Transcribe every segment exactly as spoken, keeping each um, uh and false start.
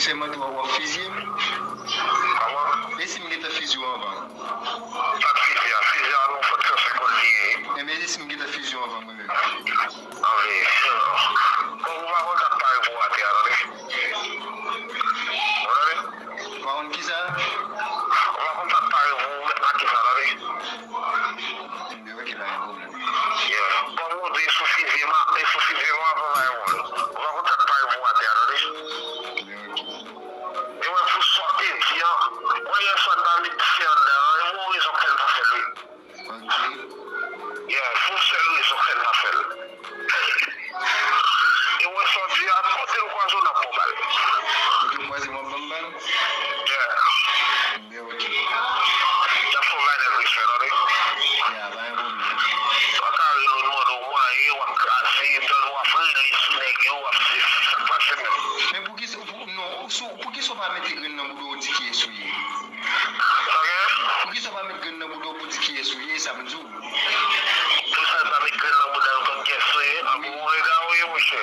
Se mwen tou w ap fizye m? Kòman? E si m gentan fizye w anvan? Sa k fizye a? Fizye a nan yon fòt san senkant li ye. Enben, e si m gentan fizye w anvan mwen menm? Anben, bon, ou pa konn sa k pare pou w atè a, tande. Ou tande? Ou pa konn kisa? Ou pa konn sa k pare pou ou menm atè a, tande. Enben, ok, pa gen pwoblèm. Yeah. Kòm ou di, e si w fizye m, e si w fizye m anvan, pa gen pwoblèm. Ou pa konn sa k pare pou w atè a, tande. Enben, ok. E wè, pou sa w te di an, wè, yè swa n pa met dife anndan an, e pou yon rezon k fè n pa fè l, wi. Ok. Yeah, pou yon sèl rezon k fè n pa fè l. E wè, sa w di a, kote n kwaze w, n ap ba w bal. Kote m kwaze m ap ban m bal? Yeah. Enben, ok. N ap fè w bay nèg respè, tande. Ya, pa gen pwoblèm. W ap ka rele w, mande w mwayen, w ap kraze, tann w ap rele sou nèg yo, w ap se sa k pase menm. Men poukisa, pou, non, sou, poukisa w pa mete grenn nan bouda w di kiyès ou ye? Sa gen? Poukisa w pa met grenn nan bouda w pou di kiyès ou ye, sa m di w? Pou sa l pa met grenn nan bouda l konn kiyès ou ye? A bon, w egare w ye, monchè.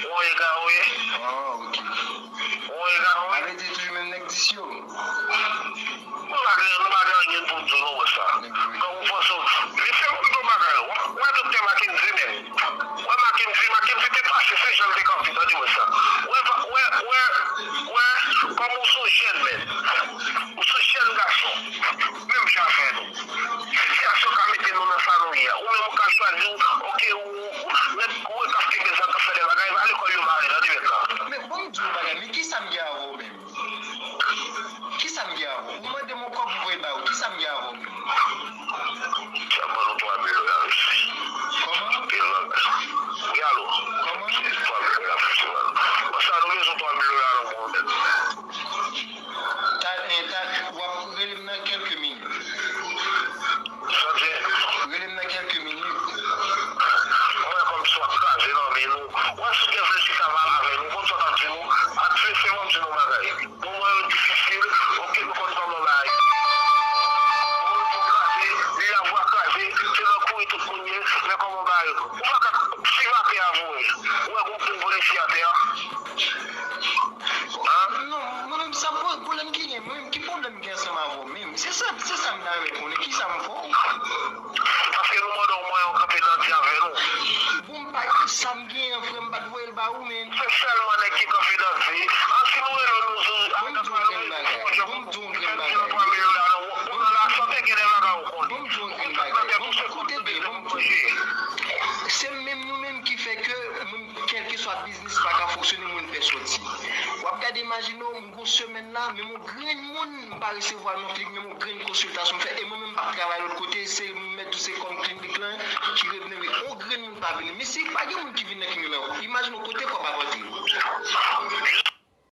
W egare w ye. Ah, ok. W egare w ye. Sa vle di toujou menm nèg dis yo? Nou pa gen, nou pa gen anyen pou n di w non, wè sa. Kan ou panse w, mesye, m ap di w bagay, w ap wè Doktè Mackendy menm. Wè Mackendy, Mackendy te pase, se jan l te kanpe, tande wè sa. Wè, wè, wè, wè, kòm ou se yon jèn, men. Ou se yon jèn gason. Menm jan avè nou. Sitiyasyon ka mete nou nan sa nou ye a. Ou menm ou ka chwazi, ok, ou, ou, nèg ou e k ap kenbe zam, k ap fè de bagay, va lekòl yo mare, tande, mèt la. Men bon, m di w bagay, men kisa m gen avè w menm? Kisa m gen avè w? Ou mande m yon kòb, m voye ba ou. Kisa m gen avè w menm? Sa ban nou twa mil dola, mesye. Kòman? Wi, alo. Kòman? Twa mil dola, mesye, man. Bon, sa nou bezwen twa mil dola nan men w menm. Ta, eh, ta, w ap rele m nan kèlke minit. Sa di? Rele m nan kèlke minit. Mwen wè kòmsi w ap kraze nan men nou. Wè si w te vle chita pale avè nou, konn sa w t ap di nou. Ak fè fè mwen di nou bagay. Moman yo difisil, ok, nou konn kòman bagay. Moman yo kraze, li la vwa kraze, se nan kouri tout moun ye, men kòman bagay. Ou pa ka, si maten a voye, ou wè gon grenn polisye atè a. Non, mwen menm sa pwoblèm ki gen, mwen menm ki pwoblèm ki ansanm avè w menm? Se sa, se sa m ta renmen konnen, kisa m fè w? Paske nou mande w mwayen w kanpe nan di avè nou. Bon, m pa, sa m genyen an, frè m, m pa t voye l ba ou, men. Se sèlman nèg ki kanpe nan di. An, si nou rele nou di, Bon, m di w grenn bagay. Bon, m di w grenn bagay. Twa mil dola nan wòk. Kounye a la, sa w te gen nan bagay ou konnen. Bon, m di w grenn bagay. Bon, koute byen, bon, m di w. Se menm nou menm ki fè ke moun, kèlkeswa biznis pa ka fonksyone, moun pè soti. W ap gade, imajine w, m gon semèn la, menm yon grenn moun m pa resevwa non plis, menm yon grenn konsiltasyon m fè, e mwen menm m p ap travay lòt kote, se m mèt di w se kòm klinik lan ki revni, wi, yon grenn moun pa vini. Men si pa gen moun ki vin nan klinik lan, imajine w kote kòb ap antre.